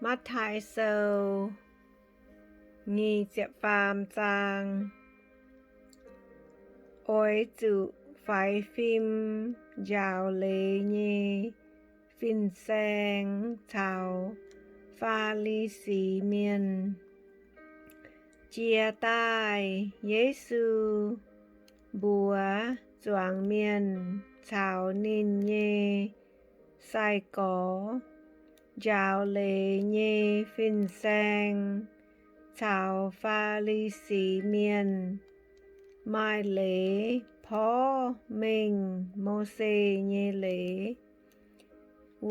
Matv^taai Sou nyic ziepc faam zaang. Oix zuqc faix fim njaaux leiz nyei fin-saeng caux Faa^li^si Mienh. Jiex daaih Yesu mbuox zuangx mienh caux ninh nyei sai-gorx njaaux leiz nyei fin-saeng caux Faa^li^si Mienh maaih leiz porv mengh Mose nyei leiz.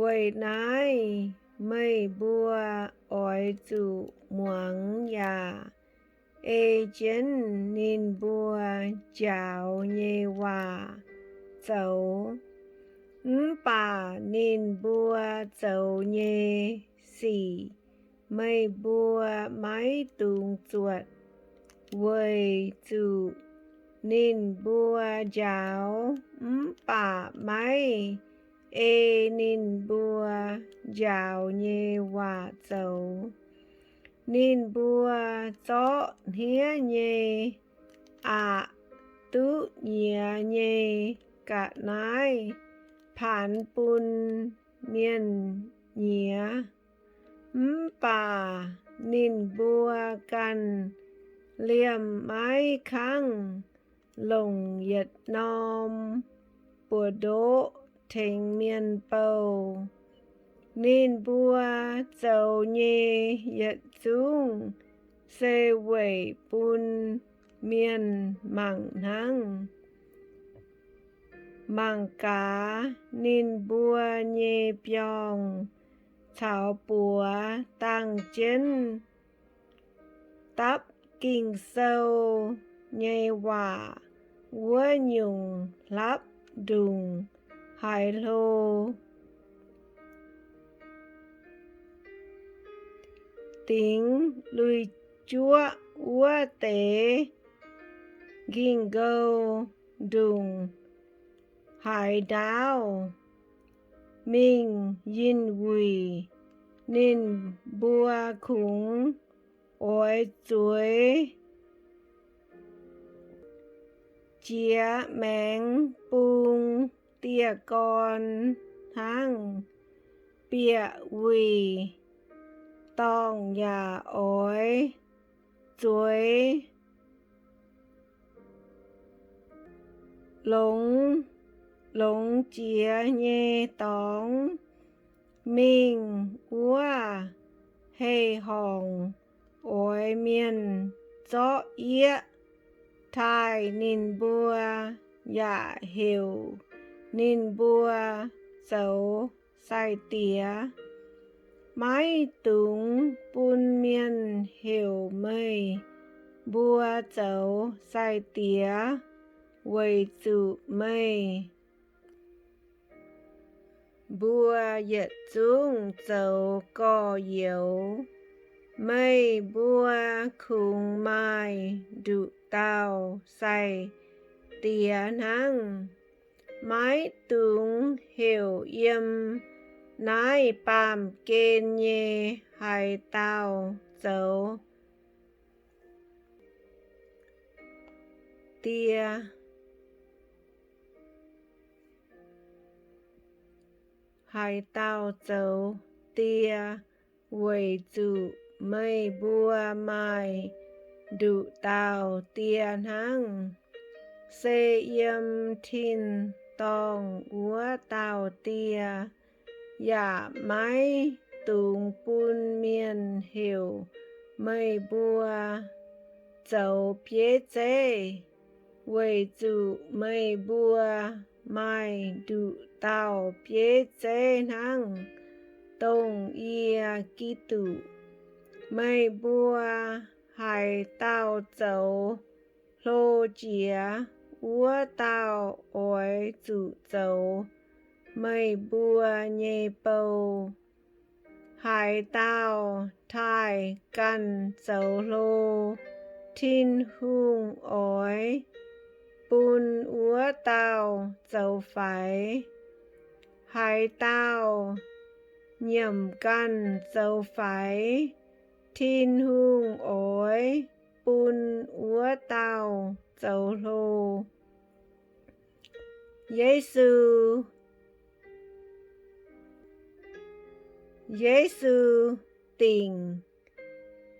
Weic naaiv meih mbuo oix zuqc muangx yaac ei jienv ninh mbuo njaaux nyei waac zoux. Mv baac ninh mbuo zoux nyei sic meih mbuo maiv dungx zuotc, weic zuqc ninh mbuo njaaux mv baac maiv ei ninh mbuo njaaux nyei waac zoux. Ninh mbuo zorqv hniev nyei aqc duqv nyiex nyei ga'naaiv paanx bun mienh nyiex, mv baac ninh mbuo ganh liemh maiv kangv longc yietc norm buoz-ndoqv tengx mienh bouh. Ninh mbuo zoux nyei yietc zungv se weic bun mienh mangc hnangv. Mangc gaax ninh mbuo nyei biorngh caux buoz dangh jienv dapv Ging-Sou nyei waac wuov nyungc hlapv ndongc haaix hlo. Dingx lui-juoqv wuov deix ging-nqou ndongc haaix ndaauv mingh yinh wuic, ninh mbuo kungx oix zueiz jiex maengx bung dieh gorn hnangv. Bieqc wuic dorngh yaac oix zueiz longx, longx jiex nyei dorngx mingh wuov hei-horngc oix mienh zorqv yieqv taaih ninh mbuo yaac heuc ninh mbuo zoux sai-diex. Maiv dungx bun mienh heuc meih mbuo zoux sai-diex, weic zuqc meih mbuo yietc zungv zoux gorx-youz. Meih mbuo kungx maaih nduqc dauh sai-diex hnangv. Maiv dungx heuc yiem naaiv baamh gen nyei haaix dauh zoux die, haaix dauh zoux die, weic zuqc meih mbuo maaih nduqc dauh die hnangv. Se yiem tin-dorngh wuov dauh die. Yaac maiv dungx bun mienh heuc meih mbuo zoux bieiv zeiv, weic zuqc meih mbuo maaih nduqc dauh bieiv zeiv hnangv, dongh yie, Giduc. Meih mbuo haaix dauh zoux hlo jiex, wuov dauh oix zuqc zoux meih mbuo nyei bou. Haaix dauh taaih ganh zoux hlo, Tin-Hungh oix bun wuov dauh zoux faix. Haaix dauh nyiemc ganh zoux faix, Tin-Hungh oix bun wuov dauh zoux hlo. Yesu, Yesu dingc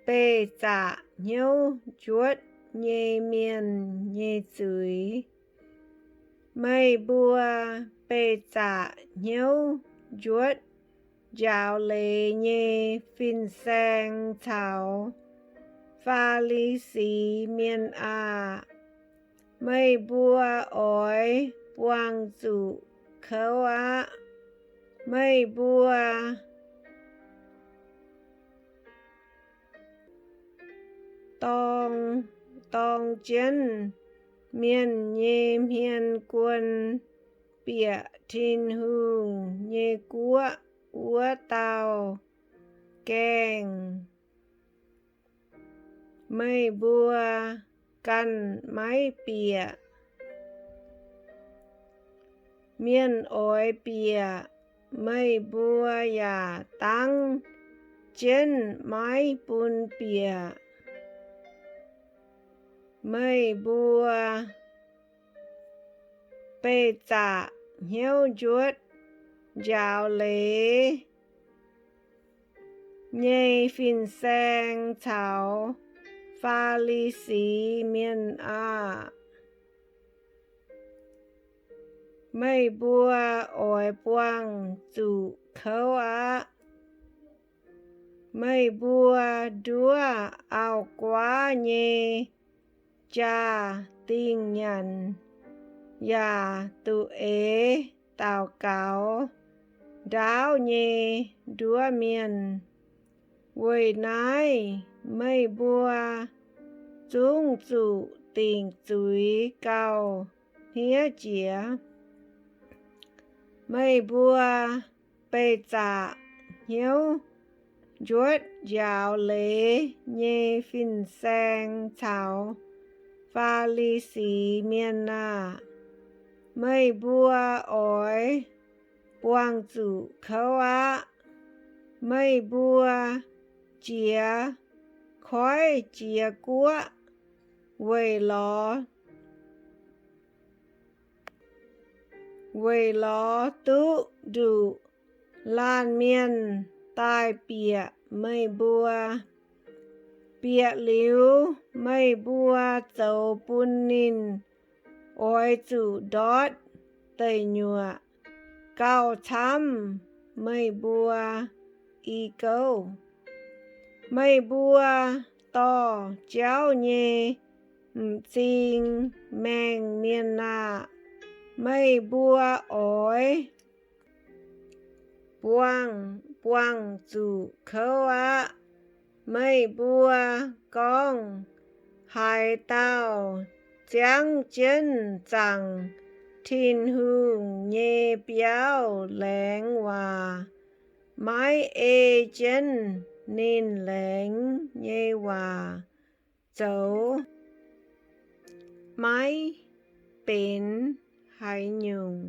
beih zaqc hnyouv njuotv nyei mienh nyei zuiz. Meih mbuo beih zaqc hnyouv njuotv njaaux leiz nyei fin-saeng caux Faa^li^si Mienh aah! Meih mbuo oix buangh zuqc kouv aqv. Meih mbuo dorng, dorng jienv mienh nyei hmien guon bieqc Tin-Hungh nyei guoqv wuov dauh gaengh. Meih mbuo ganh maiv bieqc, mienh oix bieqc, meih mbuo yaac dangv jienv maiv bun bieqc. Meih mbuo beih zaqc hnyouv njuotv njaaux leiz nyei fin-saeng caux Faa^li^si Mienh aah! Meih mbuo oix buangh zuqc kouv aqv. Meih mbuo nduov auv-guaav nyei jaa-dingh nyanc, yaac duqv eix daux gaux ndaauv nyei nduov mienh. Weic naaiv meih mbuo zungv zuqc dingc zuiz gauh hniev jiex. Meih mbuo beih zaqc hnyouv njuotv njaaux leiz nyei fin-saeng caux Faa^li^si Mienh aah! Meih mbuo oix buangh zuqc kouv aqv. Meih mbuo jiex koiv jiex guoqv weic lorz, weic lorz duqv nduqc laanh mienh daaih bieqc meih mbuo. Bieqc liuz meih mbuo zoux bun ninh oix zuqc ndortv deic nyuoqc gauh camv meih mbuo i gouv. Meih mbuo dorh jauv nyei m'zing maengh mienh aah! Meih mbuo oix buangh, buangh zuqc kouv aqv. Meih mbuo gorngv, Haaix dauh ziangv jienv zaangc Tin-Hungh nyei biauv laengz waac, maiv ei jienv ninh laengz nyei waac zoux, maiv benx haaix nyungc.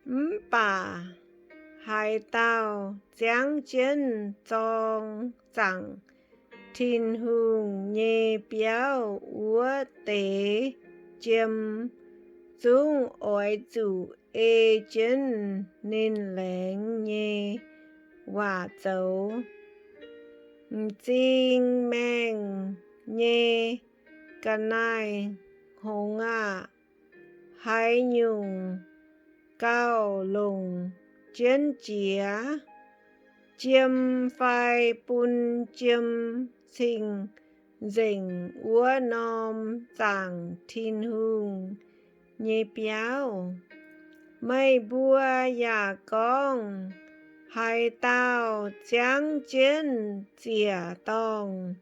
Mv baac haaix dauh ziangv jienv zorng zaangc Tin-Hungh nyei biauv wuov deix jiem, zungv oix zuqc ei jienv ninh laengz nyei waac zoux. M'zing maengh nyei ga'naaiv-hngongx aah! Haaix nyungc gauh longc jienv jiex? Jiem fai bun jiem cing-nzengc wuov norm zaangc Tin-Hungh nyei biauv? Meih mbuo yaac gorngv, Haaix dauh ziangv jienv ziec-dorngh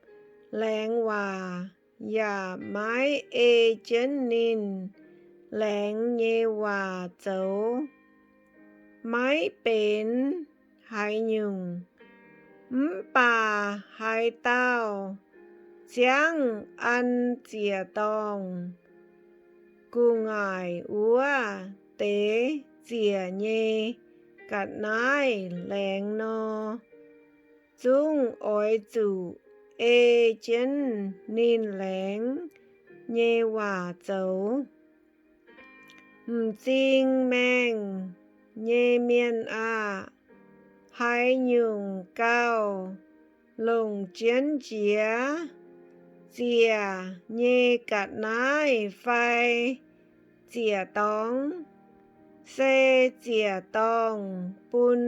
laengz waac yaac maiv ei jienv ninh laengz nyei waac zoux, maiv benx haaix nyungc. Mv baac haaix dauh ziangv an ziec-dorngh gu'nguaaic wuov deix ziec nyei ga'naaiv laengz nor, zungv oix zuqc ei jienv ninh laengz nyei waac zoux. M'zing maengh nyei mienh aah! Haaix nyungc gauh longc jienv jiex, ziec nyei ga'naaiv fai ziec dorngx? Se ziec dorngh bun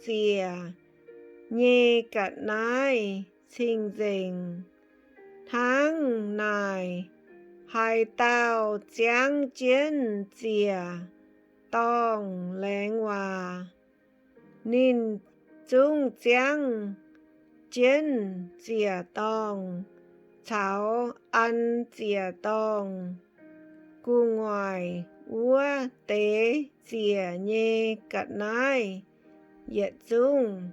ziec nyei ga'naaiv cing-nzengc. Hnangv naaic, haaix dauh ziangv jienv ziec dorngh laengz waac, ninh zungv ziangv jienv ziec dorngh caux an ziec dorngh gu'nguaaic wuov deix ziec nyei ga'naaiv yietc zungv.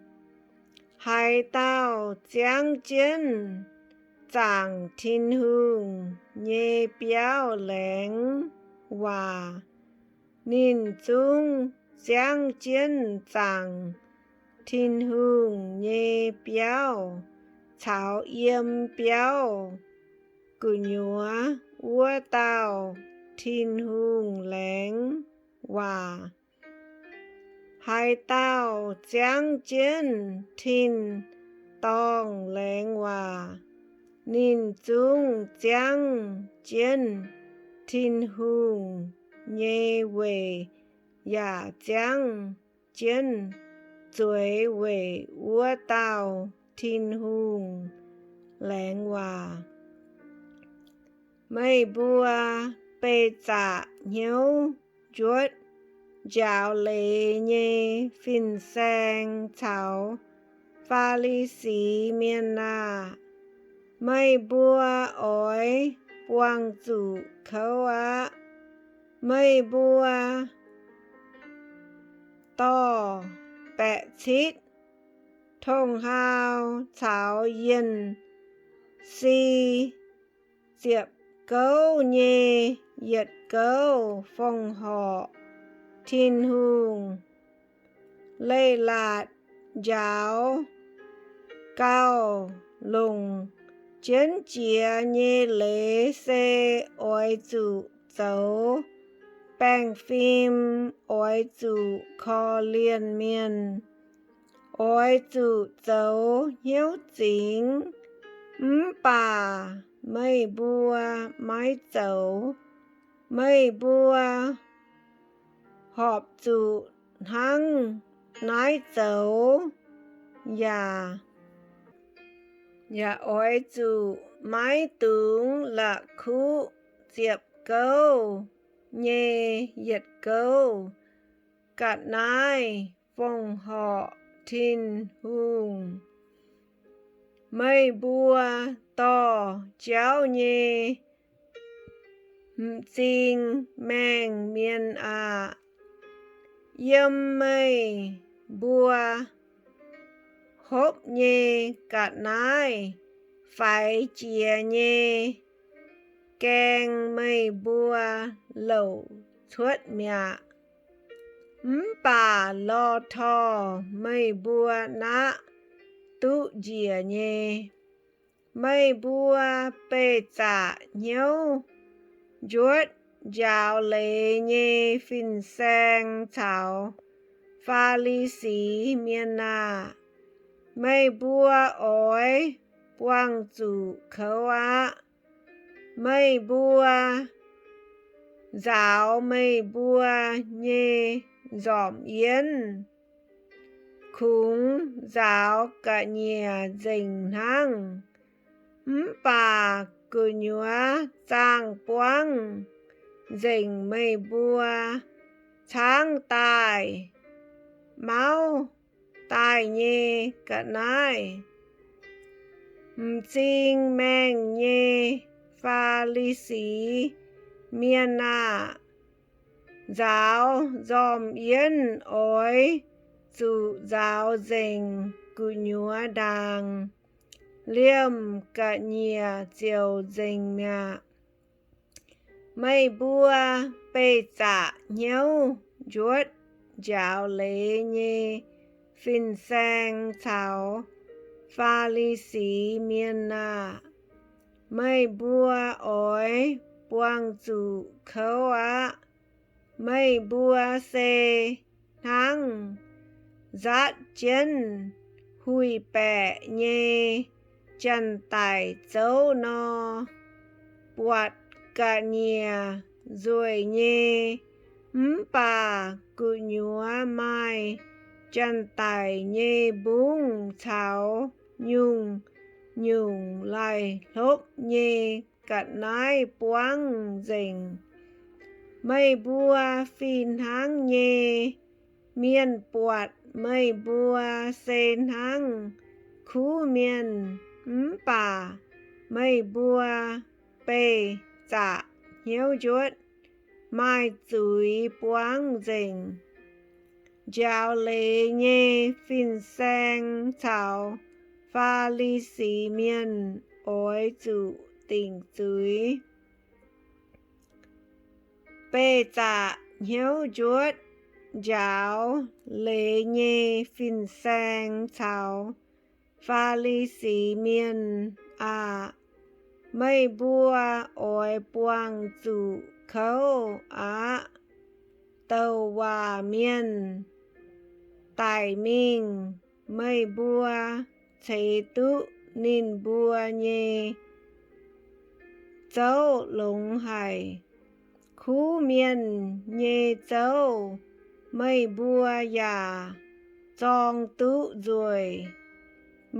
Haaix dauh ziangv jienv zaangc Tin-Hungh nyei biauv laengz waac, ninh zungv ziangv jienv zaangc Tin-Hungh nyei biauv caux yiem biauv gu'nyuoz wuov dauh Tin-Hungh laengz waac. Haaix dauh ziangv jienv tin-dorngh laengz waac, ninh zungv ziangv jienv Tin-Hungh nyei weic yaac ziangv jienv zueiz weic wuov dauh Tin-Hungh laengz waac. Meih mbuo beih zaqc hnyouv njuotv njaaux leiz nyei fin-saeng caux Faa^li^si Mienh aah! Meih mbuo oix buangh zuqc kouv aqv. Meih mbuo dorh baeqc citv, tong-hau caux yienh si ziepc gouv nyei yietc gouv fongc horc Tin-Hungh. Leiz-latc njaaux gauh longc jienv jiex nyei leiz se oix zuqc zoux baengh fim, oix zuqc korv-lienh mienh, oix zuqc zoux hnyouv zingx. Mv baac meih mbuo maiv zoux. Meih mbuo horpc zuqc hnangv naaiv zoux yaac, yaac oix zuqc maiv dungx la'kuqv ziepc gouv nyei yietc gouv ga'naaiv fongc horc Tin-Hungh. Meih mbuo dorh jauv nyei m'zing maengh mienh aah! Yiem meih mbuo hopv nyei ga'naaiv faix jiex nyei gaeng meih mbuo louc cuotv mi'aqv. Mv baac lorh torh meih mbuo naqv duqv njiec nyei. Meih mbuo beih zaqc hnyouv njuotv njaaux leiz nyei fin-saeng caux Faa^li^si Mienh aah! Meih mbuo oix buangh zuqc kouv aqv. Meih mbuo nzaaux meih mbuo nyei nzormc yienv, kungx nzaaux ga'nyiec nzengc hnangv. Mv baac gu'nyuoz zaangh buangv nzengc meih mbuo caangv daaih mauv daaih nyei ga'naaiv. M'zing maengh nyei Faa^li^si Mienh aah! Nzaaux nzormc yienv oix zuqc nzaaux nzengc gu'nyuoz ndaangc, liemh ga'nyiec ziouc nzengc mi'aqv. Meih mbuo Beih zaqc hnyouv njuotv njaaux leiz nyei fin-saeng caux Faa^li^si Mienh aah! Meih mbuo oix buangh zuqc kouv aqv. Meih mbuo se hnangv nzaatv jienv huih-baeqc nyei janx-daic zouv nor, buatc ga'nyiec nzueic nyei, mv baac gu'nyuoz maaih janx-daic nyei mbungv caux nyungc-nyungc laih hlopv nyei ga'naaiv buangv nzengc. Meih mbuo fih hnangv nyei. Mienh buatc meih mbuo se hnangv kuv mienh, mv baac meih mbuo beih zaqc hnyouv njuotv, maaih zuiz buangv nzengc. Njaaux leiz nyei fin-saeng caux Faa^li^si Mienh oix zuqc dingc zuiz. Beih zaqc hnyouv njuotv njaaux leiz nyei fin-saeng caux Faa^li^si Mienh aah! Meih mbuo oix buangh zuqc kouv aqv. Douc waac mienh daic mingh, meih mbuo ceix duqv ninh mbuo nyei zouv longx haic. Kuv mienh nyei zouv meih mbuo yaac zorng duqv nzueic.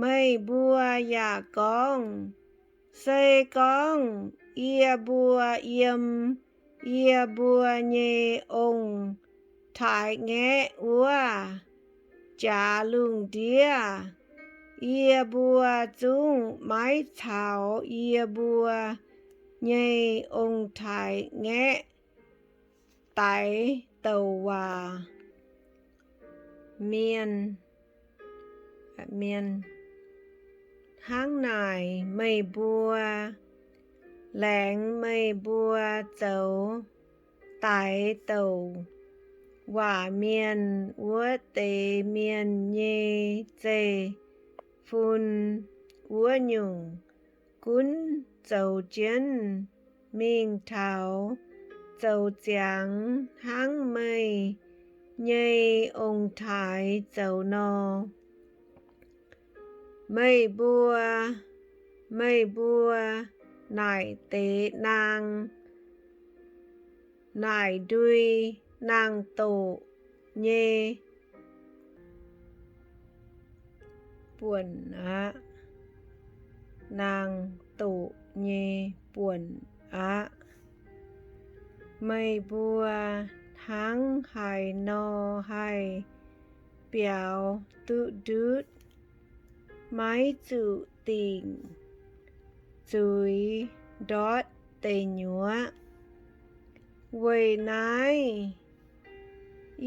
Meih mbuo yaac gorngv, Se gorngv yie mbuo yiem yie mbuo nyei ong-taaix-ngaeqv wuov jaax lungh ndiev, yie mbuo zungv maiv caux yie mbuo nyei ong-taaix-ngaeqv daix douc waac mienh. Hnangv naaic meih mbuo laengz meih mbuo zoux daix douc waac mienh wuov deix mienh nyei zeiv-fun wuov nyungc, gunv zoux jienv mingh taux zoux ziangx hnangv meih nyei ong-taaix zoux nor. Meih mbuo, meih mbuo naaic deix naang, naaic ndui naang-doqc nyei buonc aqv. Naang-doqc nyei buonc aqv. Meih mbuo hnangv haaix nor haih biaux duqv ndutv, maiv zuqc dingc zuiz ndortv deic nyuoqv? Weic naaiv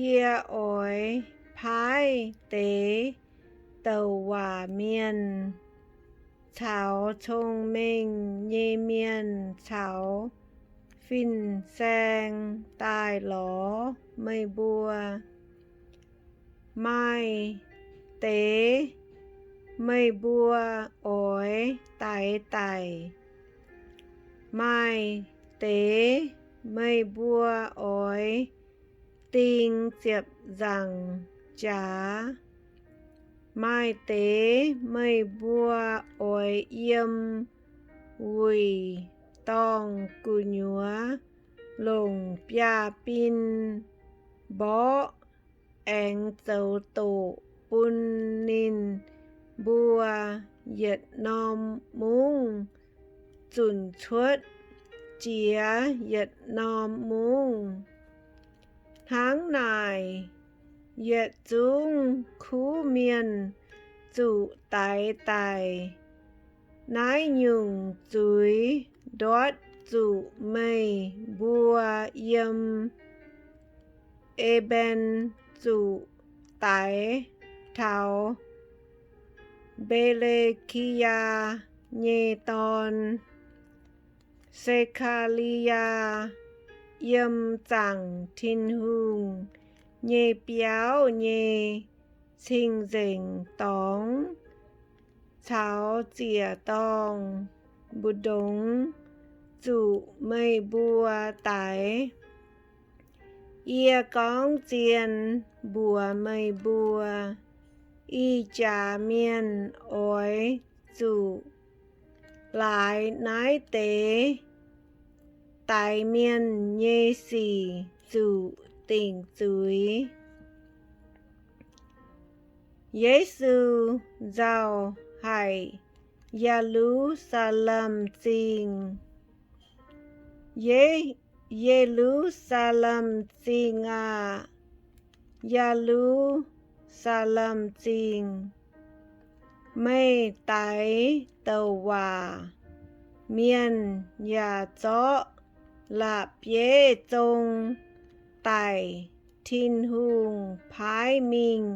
yie oix paaiv deix douc waac mienh caux cong-mengh nyei mienh caux fin-saeng daaih lorz meih mbuo. Maaih deix meih mbuo oix daix daic. Maaih deix meih mbuo oix ding ziepc nzaangc jaax. Maaih deix meih mbuo oix yiem wuic dorngh gu'nyuoz longc biaav-bin mborqv aengx zoux doqc bun ninh mbuo yietc norm mungv zunc cuotv jiex yietc norm mungv. Hnangv naaic, yietc zungv kuv mienh zuqc daix daic. Naaiv nyungc zuiz ndortv zuqc meih mbuo yiem E^mben zuqc daix taux Mbe^le^ki^yaa nyei dorn, Se^kaa^li^yaa. yiem zaangc Tin-Hungh nyei biauv nyei cing-nzengc dorngx caux ziec-dorngh mbu'ndongx zuqc meih mbuo daix. Yie gorngv zien mbuox meih mbuo, ih jaax mienh oix zuqc laaix naaiv deix daix mienh nyei sic zuqc dingc zuiz. Yesu Nzauh Haic Ye^lu^saa^lem Zingh. Ye^lu^saa^lem Zingh aah! Ye^lu^saa^lem Zingh, meih daix douc waac mienh yaac zorqv la'bieiv zong daic Tin-Hungh paaiv mingh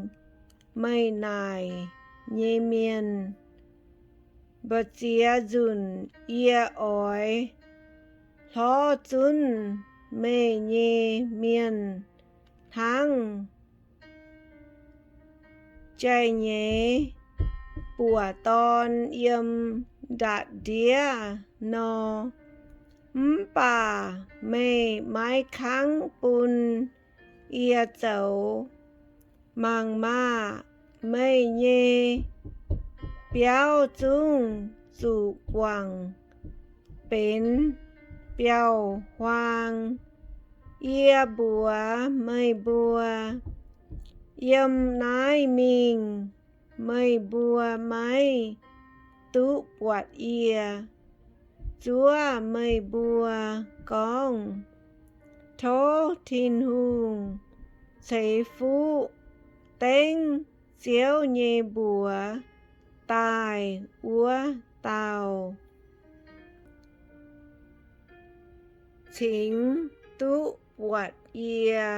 meih naaic nyei mienh. Mbu'ziex nzunc yie oix hlorv zunv meih nyei mienh hnangv jai-nyeiz buoqc dorn yiem ndatc ndiev nor, mv baac meih maiv kangv bun yie zoux. Mangc maah! Meih nyei biauv zungv zuqc guangc benx biauv-huaang. Yie mbuox meih mbuo, yiem naaiv mingh meih mbuo maiv duqv buatc yie. Zuov meih mbuo gorngv, Tov Tin-Hungh ceix fuqv dengv Ziouv nyei mbuox daaih wuov dauh cingx duqv buatc yie.